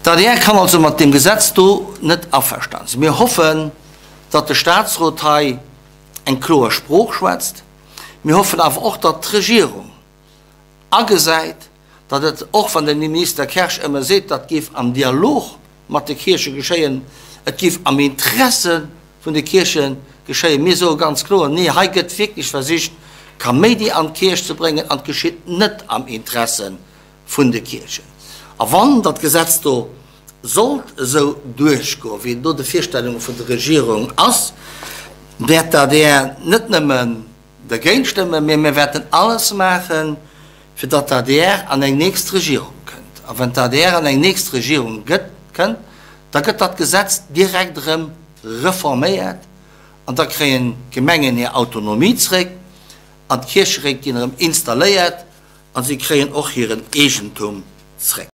D'adr kann also mat deem Gesetz do net averstanen sinn. Mir hoffen, datt de Statsrot hei eng kloer Sprooch schwätzt. Mir hoffen awer och, datt d'Regierung agesäit, datt et, och wann de Minister Kersch ëmmer seet, dat géif am Dialog mat de Kierche geschéien, et géif am Interesse vun de Kierche geschéien. Mir soe ganz kloer, Nee, hei gëtt wierklech versicht, Kaméidi an d'Kierch ze bréngen, an et geschitt net am Interesse vun de Kierchen. A wann dat Gesetz do sollt esou duerchgoen, wéi et no de Virstellunge vun der Regierung ass, wäert d'ADR net nëmmen dergéint stëmmen, mee mir wäerten alles maachen, fir datt d'ADR an eng nächst Regierung kënnt. A wann d'ADR an eng nächst Regierung gëtt, kënnt, da gëtt dat Gesetz direkt erëm reforméiert an da kréien d'Gemengen hir Autonomie zréck an d'Kiercheréit ginn erëm installéiert a si kréien och hiren Eegentum zréck.